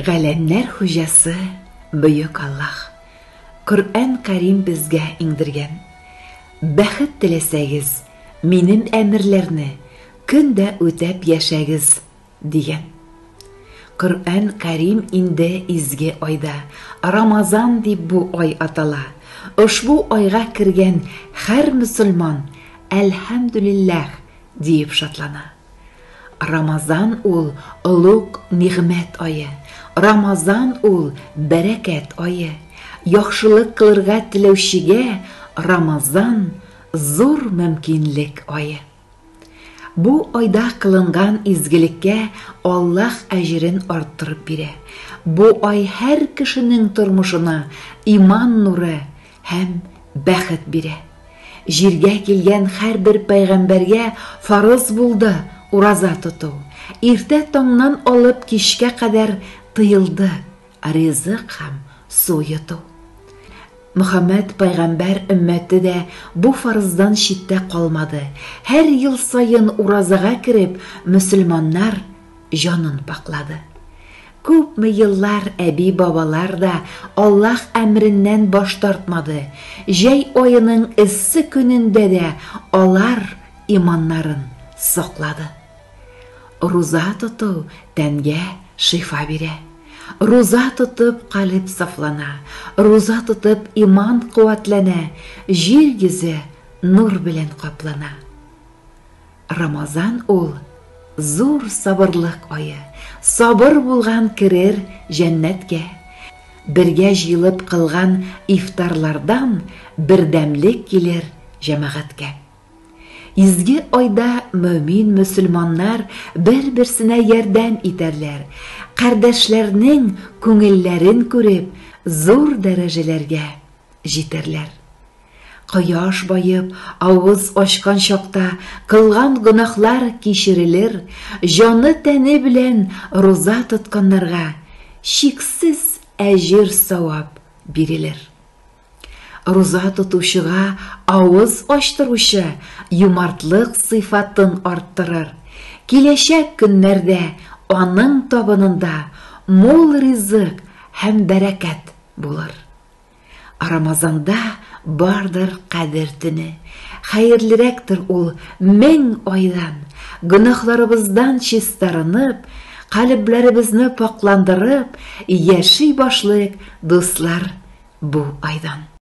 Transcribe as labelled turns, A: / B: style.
A: Галәмнәр хуҗасы бөек Аллаһ. Коръән Кәрим безгә иңдергән. Бәхет теләсәгез, минем әмерләрне көн дә үтәп яшәгез, дигән. Коръән Кәрим инде изге айда, Рамазан дип бу ай атала. Ошбу айга кергән һәр мөселман Әлхәмдүлилләһ диеп шатлана. Рамазан ул олуг нигъмәт ае. Рамазан ул бәрәкәт ае. Яхшылык кылырга теләүчегә Рамазан зур мөмкинлек ае. Бу айда кылынган изгелеккә Аллаһ әҗерен арттырып бирә. Бу ай һәр кешенең тормышына иман нуры һәм бәхет бирә. Җиргә килгән һәрбер пәйгамбәргә фарыз булды ураза тоту. Иртә таңнан алып кичкә кадәр тыелды ризык һәм су йоту. Мөхәммәд пәйгамбәр өммәте дә бу фарыздан читтә калмады. Һәр ел саен уразага кереп, мөселманнар җанын пакълады. Күпме еллар әби-бабалар да Аллаһ әмереннән баш тартмады. Җәй аеның эссе көнендә дә алар иманнарын саклады. Руза тоту тәнгә шифа бирә. Руза тотып калеб сафлана, руза тотып иман куәтләнә, җир йөзе нур белән каплана. Рамазан ул, зур сабырлык ае, Сабыр булган керер җәннәткә. Бергә җыелып кылган ифтарлардан Бердәмлек килер җәмәгатькә. Изге айда мөэмин мөселманнар бер-берсенә ярдәм итәрләр, кардәшләрнең күңелләрен күреп, зур дәрәҗәләргә җитәрләр. Кояш баеп, авыз ачкан чакта кылган гөнаһлар кичерелер, җаны-тәне белән руза тотканнарга чиксез әҗер-савап бирелер. Руза тотучыга авыз ачтыручы юмартлык сыйфатын арттырыр. Киләчәк көннәрдә аның табынында мул ризык һәм бәрәкәт булыр. Рамазанда бардыр Кадер төне. Хәерлерәктер ул 1000 айдан. Гөнаһларыбыздан чистарынып, калебләребезне пакъландырып, яши башлыйк, дуслар, бу айдан.